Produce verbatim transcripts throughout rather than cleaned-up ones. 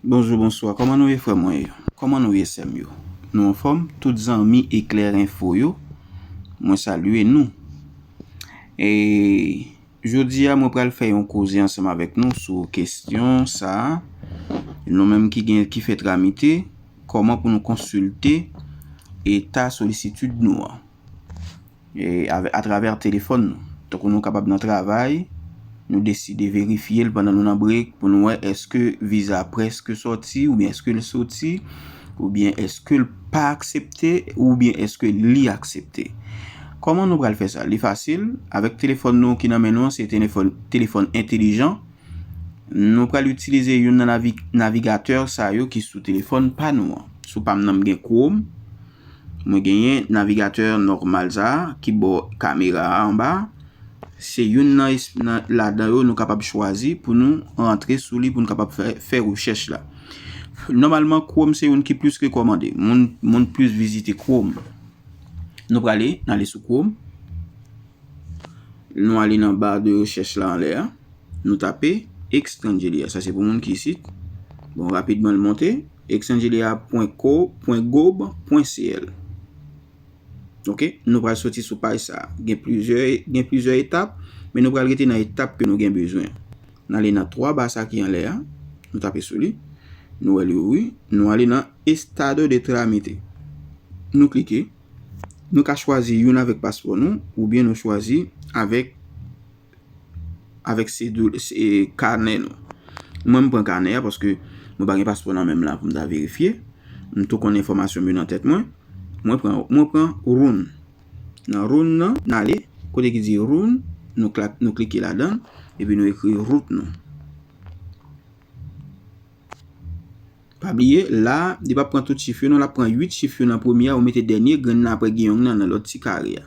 Bonjou, bonswa. Kòman nou ye, frè mwen yo? Kòman nou ye, sè m yo? Nou anfòm? Tout zanmi Eclair Info yo, mwen salye nou. E jodi a, mwen pral fè yon koze ansanm avèk nou sou kesyon sa a. Nou menm ki gen, ki fè tramite, kòman pou nou konsilte eta solisitid nou an. E avè-, atravè telefòn nou. Tankou nou kapab nan travay, nou deside verifye l pandan nou nan break pou nou wè èske viza prèske sòti oubyen èske l sòti, oubyen èske l pa aksepte, oubyen èske li aksepte. Kòman nou pral fè sa? Li fasil, avèk telefòn nou ki nan men nou an, se telefòn, telefòn entelijan. Nou pral itilize youn nan navi-, navigatè sa yo ki sou telefòn pa nou an. Sou pa m nan, m gen Chrome, mwen genyen navigatè nòmal sa a ki bò kamera a anba. Se youn nan es-, nan, ladan yo nou kapab chwazi pou nou rantre sou li, pou nou kapab fè, fè rechèch la. Nòmalman, Chrome se youn ki plis rekòmande. Moun, moun plis vizite Chrome. Nou prale, n ale sou Chrome. Nou ale nan ba de rechèch la anlè a. Nou tape Extranjeria. Sa se pou moun ki isit. Bon, rapidman l monte. Extranjeria pwen co, pwen gob, pwen cl. Ok, nou pral soti sou paj sa a. Gen plizyè, gen plizyè etap, men nou pral rete nan etap ke nou gen bezwen. N ale nan twa ba sa ki anlè a. Nou tape sou li. Nou wè li ouvri. Nou ale nan Estado de Trámite. Nou klike. Nou ka chwazi youn avèk paspò nou, oubyen nou chwazi avèk, avèk sedoul, se, kanè nou. Mwen, m pran kanè a paske mwen pa gen paspò nan men m la pou m ta verifye. M tou konn enfòmasyon m yo nan tèt mwen. Mwen pran, mwen pran RUN. Nan RUN nan, n ale kote ki di RUN, nou klak, nou klike ladan, epi nou ekri rout nou. Pa bliye, la, li p ap pran tout chif yo, non, l ap pran uit chif yo nan premye a, ou mete dènye grenn nan apre giyong nan, nan lòt ti kare a.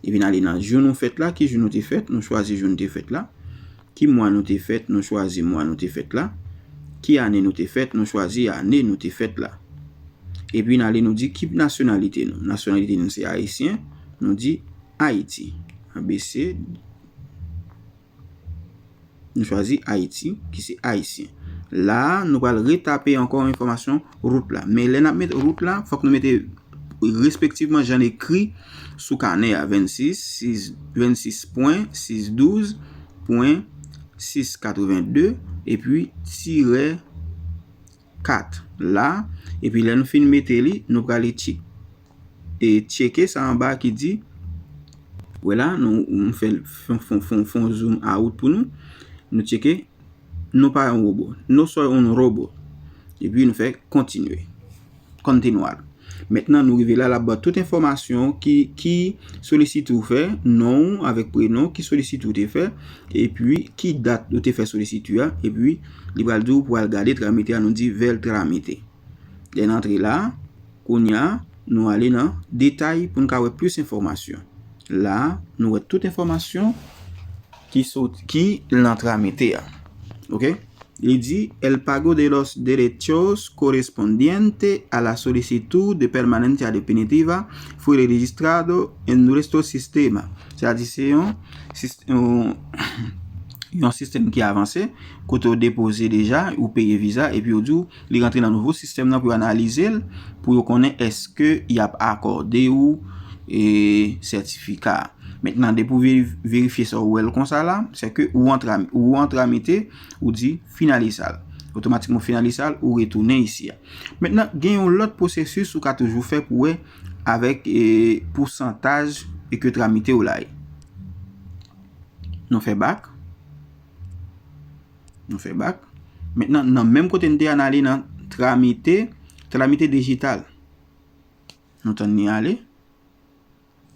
Epi n ale nan jou nou fèt la, ki jou nou te fèt, nou chwazi jou nou te fèt la. Ki mwa nou te fèt, nou chwazi mwa nou te fèt la. Ki ane nou te fèt, nou chwazi ane nou te fèt la. Epi n ale nou di ki nasyonalite nou. Nasyonalite nou se ayisyen, nou di Ayiti. A B C. Nou chwazi Ayiti, ki se ayisyen. La a, nou pral retape ankò enfòmasyon rout la. Men lè n ap met rout la, fòk nou mete respektivman jan l ekri sou kanè a, vennsis, sis, vennsis pwen sis douz pwen sis katrevenn de, epi tirè kat la, epi lè nou fin mete li, nou prale tchek, e tcheke sa anba ki di, wè la, nou, m fè l, fon, fon, fon, fon zoom out pou nou, nou tcheke, nou pa yon wobo, no soy un robot, epi nou fè kontinye, continuar. Mentnan nou rive la, l ap ba w tout enfòmasyon ki, ki solisiti w fè, non w avèk prenon, ki solisiti w te fè, epi ki dat ou te fè solisiti a, epi li pral di w pou al gade tramite a, nou di vèl tramite. Lè n antre la, kounye a, nou ale nan detay pou n ka wè plis enfòmasyon. La, nou wè tout enfòmasyon ki sot, ki nan tramite a. Ok? Li di, el pago de los derechos correspondiente a la solicitud de permanencia definitiva fue registrado en nuestro sistema. Sètadi se yon, sis- yon, yon sistèm ki avanse, kote w depoze deja, ou peye viza, epi yo di w, li rantre nan nouvo sistèm nan pou yo analize l, pou yo konnen èske y ap akòde ou, e, sètifika a. Mentnan, depi w veri-, verifye sa, ou wè l konsa la, se ke ou an tra-, ou an tramite, ou di finalize sa. Otomatikman w finalize sa, ou retounen isi a. Mentnan, gen yon lòt pwosesis ou ka toujou fè pou wè avèk, e, pousantaj e ke tramite w la ye. Nou fè bak. Nou fè bak. Mentnan, nan menm kote n te a, n ale nan tramite, tramite dijital. Nou tann li ale.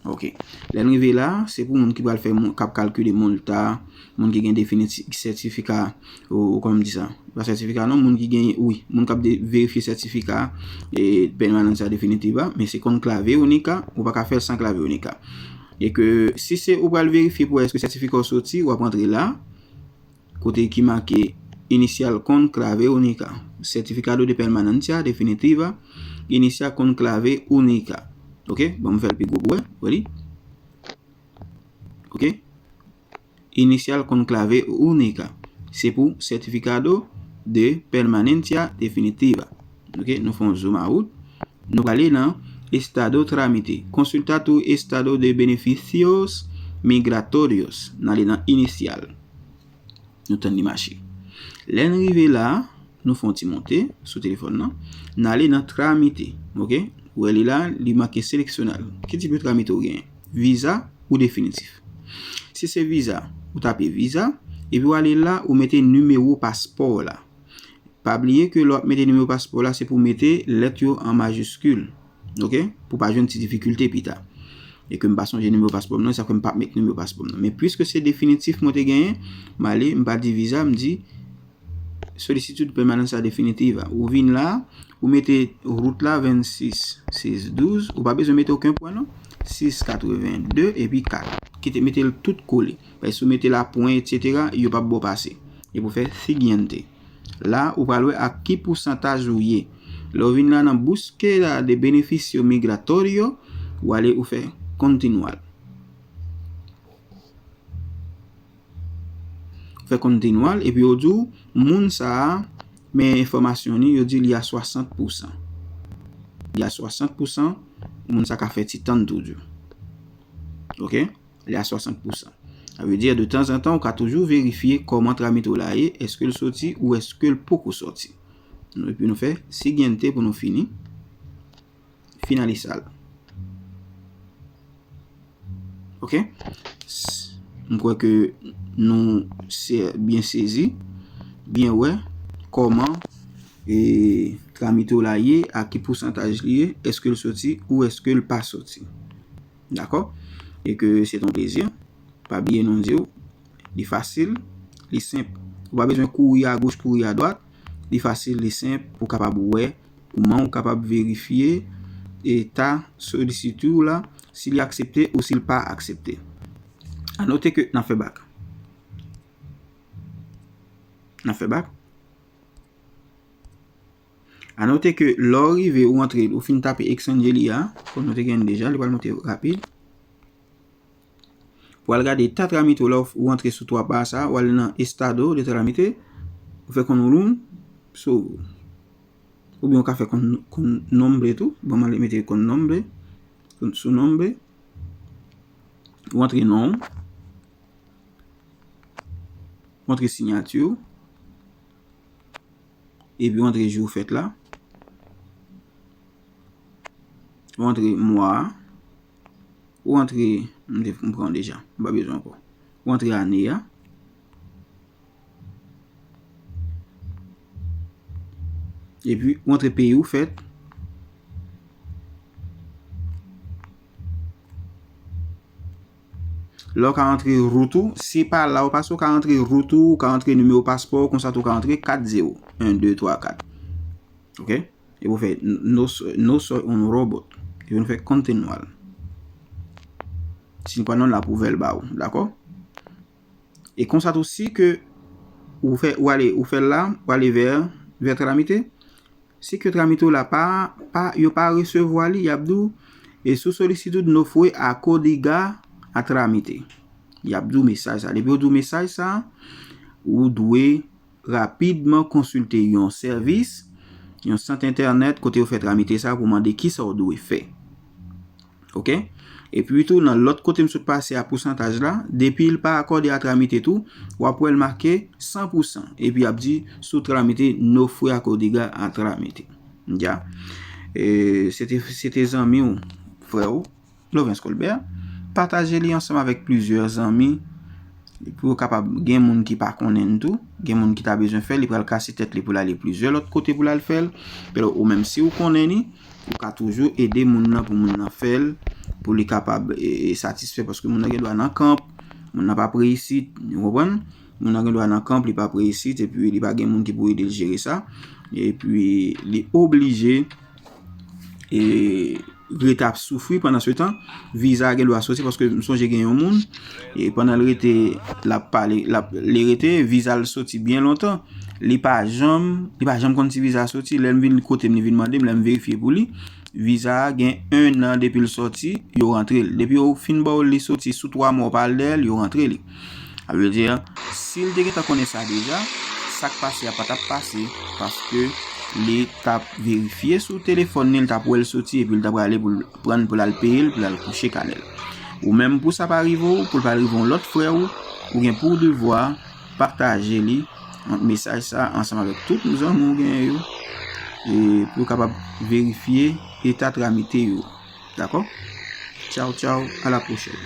Ok. Lè n rive la, se pou moun ki pral fè, moun k ap kalkile multa, moun ki gen definiti-, sètifika, ou, ou kòman di sa? Pa sètifika non, moun ki gen, wi, moun k ap de-, verifye sètifika, e, permanencia definitiva, men se con clave única, ou pa ka fè l san clave única. E ke si se ou pral verifye pou wè èske sètifika w soti, w ap antre la, kote ki make iniciar con clave única, certificado de permanencia definitiva, iniciar con clave única. Ok, bon, m fè l pi gwo pou wè, wè li. Ok, iniciar con clave única. Se pou certificado de permanencia definitiva. Ok, nou fè yon zoom out. Nou prale nan estado trámite. Consulta tu estado de beneficios migratorios. N ale nan inicial. Nou tann li mache. Lè n rive la, nou fè yon ti monte sou telefòn nan. N ale nan trámite. Ok? Ou wè li la, li make seleccionar. Ki tip de trámite ou genyen? Viza ou definitif? Si se viza, ou tape viza, epi w ale la, ou mete nimewo paspò w la. Pa bliye ke lè w ap mete nimewo paspò w la, se pou w mete lèt yo an majiskil. Ok? Pou pa jwenn ti difikilte pita. E ke m pa sonje nimewo paspò m nan, sa fè m pa met nimewo paspò m nan. Men piske se definitif mwen te genyen, m ale, m pa di viza, m di solicitud permanencia definitiva. Ou vin la, ou mete route la vennsis, sis, douz, ou pa bezwen mete okenn pwen non. Sis, katrevenn de epi kat. Kite mete l tout kole. Paske si w mete la pwen, etsetera, yo p ap ba w pase. E pou fè siguiente. La, ou pral wè ak ki pousantaj ou ye. Lè w vin la nan búsqueda de beneficio migratorio, ou ale ou fè continuar. Ou fè continuar, epi yo di w, moun sa a, men enfòmasyon li, yo di li a swasant pousan. Li a swasant pousan, moun sa ka fè ti tann tou di w. Ok? Li a swasant pousan. Sa vle di, de tanzantan, ou ka toujou verifye kòman tramite w la ye, èske l soti ou èske l poko soti. Nou, epi nou fè siguiente pou nou fini. Finalizar. Ok? S-, m kwè ke nou se, byen sezi, byen wè kòman, e, tramite w la ye, a ki pousantaj li ye, èske l soti ou èske l pa soti. Dakò? E ke se t on plezi. Pa bliye nou di w, li fasil, li senp. Ou pa bezwen kouri agoch, kouri adwat. Li fasil, li senp, ou kapab wè kòman ou kapab verifye eta solicitud ou la, si li aksepte ou si l pa aksepte. A note ke n ap fè bak. N ap fè bak. A note ke lè w rive, ou antre, ou fin tape Exangelia, kòm nou te genyen deja, li pral monte rapid. Pou al gade eta tramite w la, ou antre sou twa ba sa, ou al nan estado de tramite, ou fè con un, so, oubyen ou ka fè con, con nombre tou, bon, m al mete con nombre, con su nombre, ou antre non, ou antre siyati w, epi w antre jou fèt la, w antre mwa a, w antre, m te, m pran deja, m pa bezwen ankò. W antre ane a, epi w antre peyi w fèt. Lè w ka rantre rout ou, se pa la w pase, w ka rantre rout ou, w ka rantre nimewo paspò w, konsa tou w ka rantre kat zewo, en, de, twa, kat. Ok? E pou fè no, no soy un robot. E pou nou fè continuar. Si nou pa nan la pou vèl ba w, dakò? E konsa tou si ke ou fè, ou ale, ou fè la, ou ale vè, vè tramite, si ke tramite w la pa, pa, yo pa resevwa li, y ap di w, e su solicitud no fue acogida a trámite. Y ap di w mesaj sa. Depi yo di w mesaj sa, ou dwe rapidman konsilte yon sèvis, yon sant entènèt kote yo fè tramite sa pou mande kisa w dwe fè. Ok? Epi tou, nan lòt kote m sot pase a pousantaj la, depi l pa akòde a tramite tou, w ap wè l make san pousan. Epi y ap di, su trámite no fue acogida a trámite. Ya. E, se te, se te zanmi w, frè w, Lovens Colbert. Pataje li ansanm avèk plizyè zanmi, pou yo kapab gen moun ki pa konnen l tou, gen moun ki ta bezwen fè l, li pral kase tèt li pou l ale plizyè lòt kote pou l al fè l. Pero ou menm si w konnen li, ou ka toujou ede moun nan pou moun nan fè l, pou li kapab, e, e, satisfè, paske moun nan gen dwa nan kanp, moun nan pa pre isit, ou konprann? Moun nan gen dwa nan kanp, li pa pre isit, epi li pa gen moun ki pou ede l jere sa, epi li oblije, e, rete ap soufri pandan se tan, viza a gen dwa soti, paske m sonje gen yon moun, e pandan l rete, l ap pale, l ap, li rete, viza l soti byen lontan, li pa janm, li pa janm konn si viza a soti, lè m vin kote m, li vin mande m, lè m verifye pou li, viza a gen en an depi l soti, yo rantre l. Depi yo fin ba w li soti sou twa mwa, w pa al dèyè l, yo rantre li. Sa vle di, si l te gentan konnen sa deja, sa k pase a pa t ap pase, paske li t ap verifye sou telefòn li, li t ap wè l soti, epi li t ap prale pou l pran l, pou l al peye l, pou l al kouche kanè l. Ou menm, pou sa pa rive w, pou l pa rive yon lòt frè w, ou gen pou devwa pataje li, mesaj sa, ansanm avèk tout zanmi w genyen yo, e pou yo kapab verifye eta tramite yo. Dakò? Tchaw, tchaw, a la pwochèn.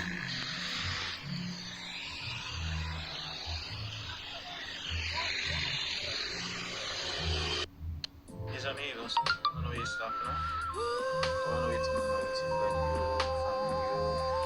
Mezanmi, nou annoye staff lan. Nou annoye timoun nan yo, ti frè nou yo, fanmi yo.